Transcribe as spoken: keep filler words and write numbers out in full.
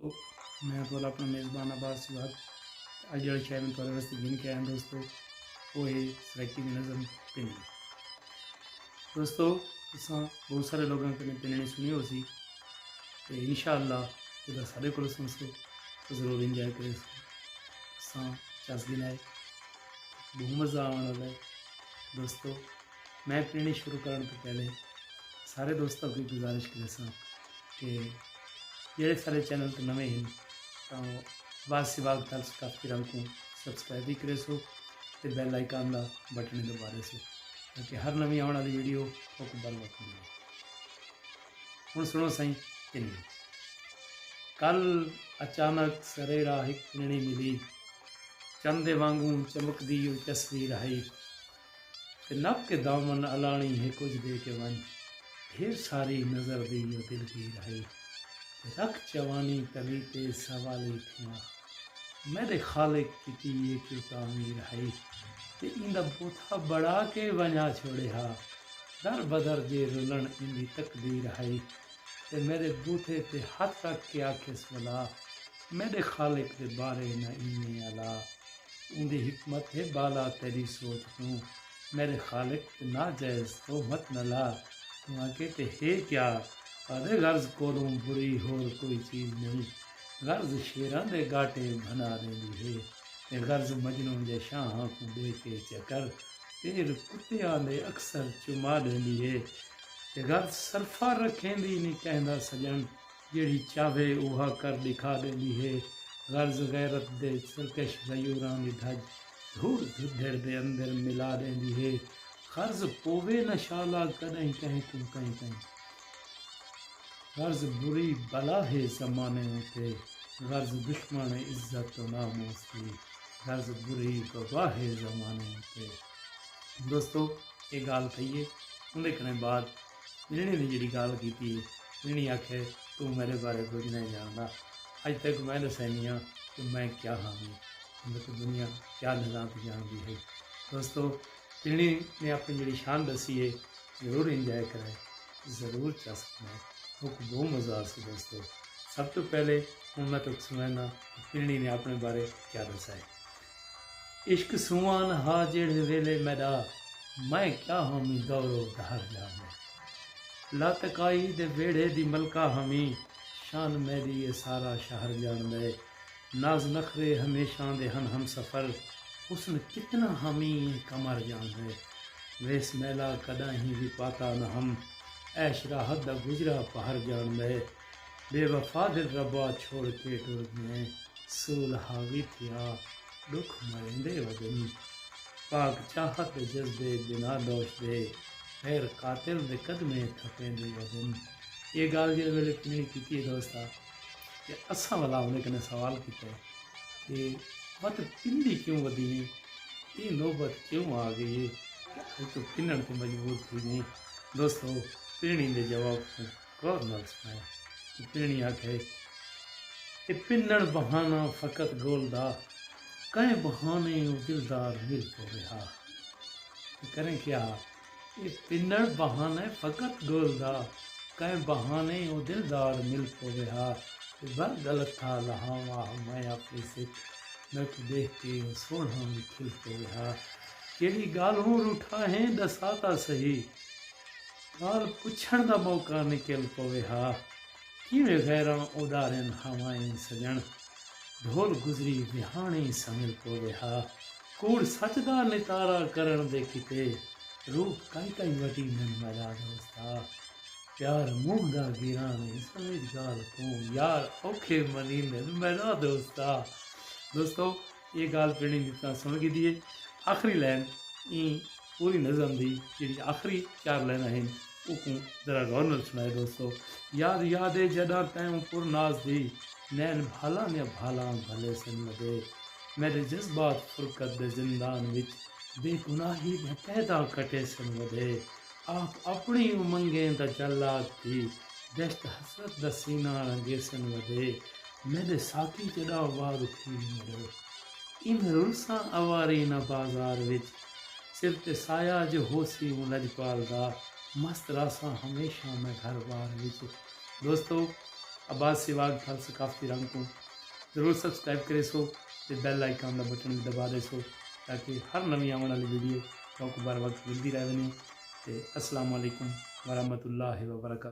میں تہاݙا اپݨا میزبان عباس سواگ۔ اڄ جیڑھا شاعر میں تہاݙے واسطے گھن کے آیا دوستو، وہ ہے سرائیکی دی نظم پنڈی۔ دوستو، تساں بہت سارے لوگوں کنے پنڈی سنی ہو سی، تے انشاءاللہ جب سارے کو سنسو تو ضرور انجوائے کرے سو۔ تساں چس گھن آئے، بہت مزہ آوݨ والا ہے۔ دوستو، میں پنڈی شروع کرݨ تو پہلے سارے دوستاں کو گزارش کرے ساں کہ جیڑھے سارے چینل تے نویں ہن، تاں عباس سواگ تھل ثقافتی رنگ کو سبسکرائب بھی کرے سو تے بیل آئیکن دا بٹن دبا دے سو، تاکہ ہر نویں آوݨ والی ویڈیو آپ کو بر وقت ملے۔ ہݨ سݨو سائیں، پنڈی۔ کل اچانک سریڑا ہک پنڈی ملی، چن دے وانگوں چمکدی او تصویر ہئی۔ تے نپ کے دامن الاݨی ہے کجھ دے کے ونڄ، ڈھیر ساری نظر دی او دلگیر ہئی۔ تے رکھ چوانی تلی تے سوالی تھیاں، میݙے خالق کیتی اے کیوں تعمیر ہئی؟ تے ایندا بوتھا بݨا کے ونڄا چھوڑے ہا، در بدر جے رلݨ ایندی تقدیر ہئی۔ تے میݙے بوتھے تے ہتھ رکھ کے آکھیس ولا، میݙے خالق دے بارے نہ ایویں الا۔ اوندی حکمت ہے بالا تیݙی سوچ توں، میݙے خالق تے ناجائز تہمت نہ لا۔ توں آکھے تے ہے کیا؟ آہدے غرض کولوں بری ہور کوئی چیز نئیں۔ غرض شیراں دے ڳاٹے بھنا ݙیندی ہے، تے غرض مجنوں دے شاہاں کوں ݙے کے چکر، پیر کتیاں دے اکثر چما ݙیندی ہے۔ تے غرض سرفا رکھیندی نی کہندا سڄݨ، جیڑھی چاہوے اوہا کر ݙکھا ݙیندی ہے۔ غرض غیرت دے سرکش غیوراں دی دھڄ دھوڑ دھدھڑ دے اندر ملا ݙیندی ہے۔ غرض پووے نہ شالا کݙاہیں کہیں کوں کہیں کہیں۔ غرض بری بلا ہے زمانے اتے، غرض دشمن عزت و ناموس دی، غرض بری وبا ہے زمانے اتے۔ دوستو، اے ڳالھ تھئی ہے۔ اوندے کنے بعد پنڑی نے جیڑھی ڳالھ کیتی ہے، پنڑی آکھے، توں میݙے بارے کجھ نئیں ڄاݨدا۔ اڄ تیکوں میں ݙسینی ہاں کہ میں کیا ہاں، میکوں دنیا کیا نظام تے ڄاݨدی ہے۔ دوستو، پنڑی نے اپݨی جیڑھی شان ݙسی ہے، ضرور انجوائے کرائے، ضرور چس کرائے۔ میکوں بہوں مزہ آسی دوستو۔ سب توں پہلے ہݨ میں تیکوں سݨیناں کہ پنڑی نے اپݨے بارے کیا ݙسائے۔ عشق سوان ہا جیڑھے ویلے میݙا، میں کیا ہامی دور و دہر ڄاݨدے۔ لاتکائی دے ویڑھے دی ملکہ ہامی، شان میݙی اے سارا شہر ڄاݨدے۔ ناز نخرے ہمیشاں دے ہن ہمسفر، حسن کتنا ہامی اے قمر ڄاݨدے۔ ویس میلا کݙاہیں وی پاتا نہ ہم، عیش راحت دا گزرا پہر ڄاݨدے۔ بے وفا دل ربا چھوڑ کے ٹر ڳئیں، سول حاوی تھیا، ݙکھ مریندے ودن۔ پاک چاہت دے جذبے بنا دوش دے، غیر قاتل دے قدمے تھپیندے ودن۔ اے ڳالھ جیڑھے ویلے پنڑی کیتی ہے دوستا، تے اساں ولا اوندے کنے سوال کیتا ہے کہ وت پندی کیوں ودی ہیں؟ اے نوبت کیوں آ ڳئی ہے کہ اڄ توں پنڑ تے مجبور تھی ڳئیں؟ دوستو، پنڑی دے جواب کوں غور نال سݨائے۔ تے پنڑی آکھے، اے پنڑ بہانہ فقط گول دا، کئیں بہانے او دلدار مل پووے ہا۔ تے کریں کیا؟ اے پنڑ بہانے فقط گول دا، کئیں بہانے او دلدار مل پووے ہا۔ تے بھر غلط تھا لہاواں میں اپݨی سک، میکوں ݙیکھ کے او سوہݨا وی کھل پووے ہا۔ کیڑھی ڳالھوں روٹھا ہیں ݙسا تاں سہی، ڳالھ پچھݨ دا موقع نکل پووے ہا۔ کیویں غیراں اݙارن ہوائیں سڄݨ، ڈھول گزری وہاݨی سمل پووے ہا۔ کوڑ سچ دا نتارا کرݨ دے کیتے، روپ کئی کئی وٹیندن میݙا دوستا۔ پیار منہ دا گیران ہے، سمجھ ڳالھ کوں، یار اوکھے منیندن میݙا دوستا۔ دوستو، اے ڳالھ پنڑی دی تاں سݨ گھدی ہے۔ آخری لائن ایں پوری نظم دی جیڑھی آخری چار لائناں ہن، اوکوں ذرا غور نال سݨائے دوستو۔ یاد یاد اے جݙاں تیں اوں پر ناز دی، نین بھالاں دیاں بھالاں بھلیسن ودے۔ میݙے جذبات فرقت دے زندان وچ، بے گناہی دے قیداں کٹیسن ودے۔ آپ اپݨی امنگیں دا جلاد تھی، دہشت حسرت دا سینہ رنگیسن ودے۔ میݙے ساقی جݙاں وار اٹھی میݙے، ایں رلساں اواری نہ بازار وچ، سر تے سایہ جو ہوسی اوں لڄپال دا، مست رہساں ہمیشہ میں گھر بار وچ۔ دوستو، عباس سیواگ تھل ثقافتی رنگ کوں ضرور سبسکرائب کریسو تے بیل آئیکن دا بٹن وی دبا ݙیسو، تاکہ ہر نویں آوݨ والی ویڈیو تہاکوں بر وقت ملدی رہ ونڄے۔ تے السلام علیکم ورحمۃ اللہ وبرکاتہ۔